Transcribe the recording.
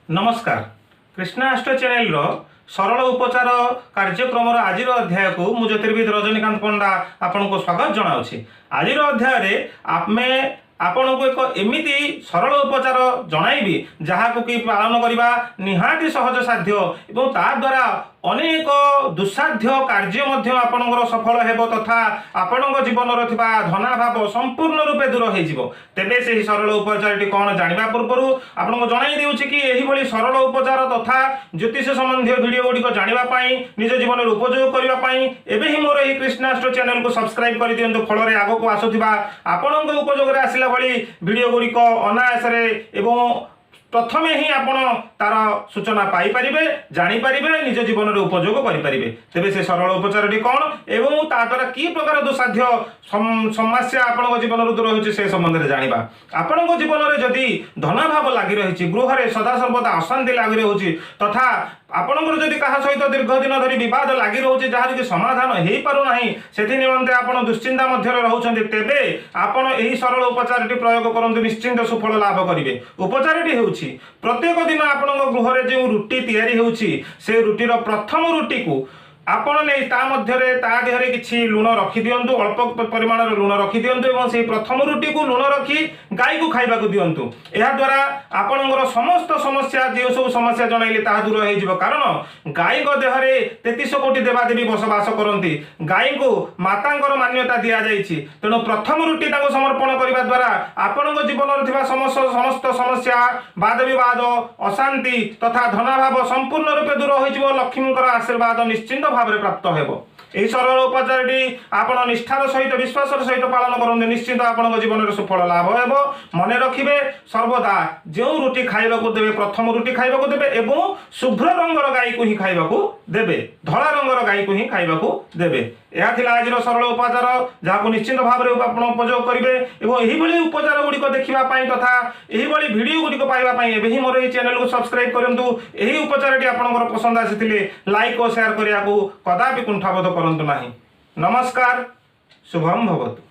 ନମସ୍କାର, କୃଷ୍ଣାଷ୍ଟ ଚ୍ୟାନେଲର ସରଳ ଉପଚାର କାର୍ଯ୍ୟକ୍ରମର ଆଜିର ଅଧ୍ୟାୟକୁ ମୁଁ ଜ୍ୟୋତିର୍ବିଦ ରଜନୀକାନ୍ତ ପଣ୍ଡା ଆପଣଙ୍କୁ ସ୍ୱାଗତ ଜଣାଉଛି। ଆଜିର ଅଧ୍ୟାୟରେ ଆମେ ଆପଣଙ୍କୁ ଏକ ଏମିତି ସରଳ ଉପଚାର ଜଣାଇବି, ଯାହାକୁ କି ପାଳନ କରିବା ନିହାତି ସହଜ ସାଧ୍ୟ ଏବଂ ତା ଦ୍ୱାରା ଅନେକ ଦୁଃସାଧ୍ୟ କାର୍ଯ୍ୟ ମଧ୍ୟ ଆପଣଙ୍କର ସଫଳ ହେବ ତଥା ଆପଣଙ୍କ ଜୀବନର ଥିବା ଧନାଭାବ ସମ୍ପୂର୍ଣ୍ଣ ରୂପେ ଦୂର ହୋଇଯିବ। ତେବେ ସେହି ସରଳ ଉପଚାରଟି କ'ଣ ଜାଣିବା ପୂର୍ବରୁ ଆପଣଙ୍କୁ ଜଣାଇ ଦେଉଛି କି ଏହିଭଳି ସରଳ ଉପଚାର ତଥା ଜ୍ୟୋତିଷ ସମ୍ବନ୍ଧୀୟ ଭିଡ଼ିଓ ଗୁଡ଼ିକ ଜାଣିବା ପାଇଁ, ନିଜ ଜୀବନରେ ଉପଯୋଗ କରିବା ପାଇଁ ଏବେ ହିଁ ମୋର ଏହି କୃଷ୍ଣାଷ୍ଟ ଚ୍ୟାନେଲକୁ ସବସ୍କ୍ରାଇବ୍ କରିଦିଅନ୍ତୁ। ଫଳରେ ଆଗକୁ ଆସୁଥିବା ଆପଣଙ୍କ ଉପଯୋଗରେ ଆସିଲା ଭଳି ଭିଡ଼ିଓ ଗୁଡ଼ିକ ଅନାୟାସରେ ଏବଂ ପ୍ରଥମେ ହିଁ ଆପଣ ତାର ସୂଚନା ପାଇପାରିବେ, ଜାଣିପାରିବେ, ନିଜ ଜୀବନରେ ଉପଯୋଗ କରିପାରିବେ। ତେବେ ସେ ସରଳ ଉପଚାରଟି କ'ଣ ଏବଂ ତା ଦ୍ୱାରା କି ପ୍ରକାର ଦୁଃସାଧ୍ୟ ସମସ୍ୟା ଆପଣଙ୍କ ଜୀବନରୁ ଦୂର ହେଉଛି, ସେ ସମ୍ବନ୍ଧରେ ଜାଣିବା। ଆପଣଙ୍କ ଜୀବନରେ ଯଦି ଧନାଭାବ ଲାଗି ରହିଛି, ଗୃହରେ ସଦାସର୍ବଦା ଅଶାନ୍ତି ଲାଗି ରହୁଛି ତଥା ଆପଣଙ୍କର ଯଦି କାହା ସହିତ ଦୀର୍ଘ ଦିନ ଧରି ବିବାଦ ଲାଗି ରହୁଛି, ଯାହାର କି ସମାଧାନ ହେଇପାରୁନାହିଁ, ସେଥି ନିମନ୍ତେ ଆପଣ ଦୁଶ୍ଚିନ୍ତା ମଧ୍ୟରେ ରହୁଛନ୍ତି, ତେବେ ଆପଣ ଏହି ସରଳ ଉପଚାରଟି ପ୍ରୟୋଗ କରନ୍ତୁ, ନିଶ୍ଚିନ୍ତ ସୁଫଳ ଲାଭ କରିବେ। ଉପଚାରଟି ହେଉଛି, ପ୍ରତ୍ୟେକ ଦିନ ଆପଣଙ୍କ ଗୃହରେ ଯେଉଁ ରୁଟି ତିଆରି ହେଉଛି, ସେ ରୁଟିର ପ୍ରଥମ ରୁଟିକୁ ଆପଣ ନେଇ ତା ମଧ୍ୟରେ, ତା ଦେହରେ କିଛି ଲୁଣ ରଖିଦିଅନ୍ତୁ, ଅଳ୍ପ ପରିମାଣର ଲୁଣ ରଖିଦିଅନ୍ତୁ ଏବଂ ସେହି ପ୍ରଥମ ରୁଟିକୁ ଲୁଣ ରଖି ଗାଈକୁ ଖାଇବାକୁ ଦିଅନ୍ତୁ। ଏହାଦ୍ୱାରା ଆପଣଙ୍କର ସମସ୍ତ ସମସ୍ୟା, ଯେଉଁ ସବୁ ସମସ୍ୟା ଜଣାଇଲେ, ତାହା ଦୂର ହେଇଯିବ। କାରଣ ଗାଈଙ୍କ ଦେହରେ 33 କୋଟି ଦେବାଦେବୀ ବସବାସ କରନ୍ତି। ଗାଈଙ୍କୁ ମାତାଙ୍କର ମାନ୍ୟତା ଦିଆଯାଇଛି। ତେଣୁ ପ୍ରଥମ ରୁଟି ତାଙ୍କୁ ସମର୍ପଣ କରିବା ଦ୍ୱାରା ଆପଣଙ୍କ ଜୀବନରେ ଥିବା ସମସ୍ତ ସମସ୍ୟା, ବାଦ ବିବାଦ, ଅଶାନ୍ତି ତଥା ଧନାଭାବ ସମ୍ପୂର୍ଣ୍ଣ ରୂପେ ଦୂର ହୋଇଯିବ। ଲକ୍ଷ୍ମୀଙ୍କର ଆଶୀର୍ବାଦ ନିଶ୍ଚିନ୍ତ ଭାବରେ ପ୍ରାପ୍ତ ହେବ। ଏହି ସରଳ ଉପଚାରଟି ଆପଣ ନିଷ୍ଠାର ସହିତ, ବିଶ୍ୱାସର ସହିତ ପାଳନ କରନ୍ତୁ, ନିଶ୍ଚିନ୍ତ ଆପଣଙ୍କ ଜୀବନରେ ସୁଫଳ ଲାଭ ହେବ। ମନେ ରଖିବେ, ସର୍ବଦା ଯେଉଁ ରୁଟି ଖାଇବାକୁ ଦେବେ, ପ୍ରଥମ ରୁଟି ଖାଇବାକୁ ଦେବେ ଏବଂ ଶୁଭ୍ର ରଙ୍ଗର ଗାଈକୁ ହିଁ ଖାଇବାକୁ ଦେବେ, ଧଳା ରଙ୍ଗର ଗାଈକୁ ହିଁ ଖାଇବାକୁ ଦେବେ। ଏହା ଥିଲା ଆଜିର ସରଳ ଉପଚାର, ଯାହାକୁ ନିଶ୍ଚିନ୍ତ ଭାବରେ ଆପଣ ଉପଯୋଗ କରିବେ। ଏବଂ ଏହିଭଳି ଉପଚାର ଗୁଡ଼ିକ ଦେଖିବା ପାଇଁ ତଥା ଏହିଭଳି ଭିଡ଼ିଓ ଗୁଡ଼ିକ ପାଇବା ପାଇଁ ଏବେ ହିଁ ମୋର ଏହି ଚ୍ୟାନେଲକୁ ସବସ୍କ୍ରାଇବ୍ କରନ୍ତୁ। ଏହି ଉପଚାରଟି ଆପଣଙ୍କର ପସନ୍ଦ ଆସିଥିଲେ ଲାଇକ୍ ଓ ସେୟାର କରିବାକୁ କଦାପି କୁଣ୍ଠାବୋଧ କରନ୍ତୁ ନାହିଁ। ନମସ୍କାର, ଶୁଭମ ଭବତୁ।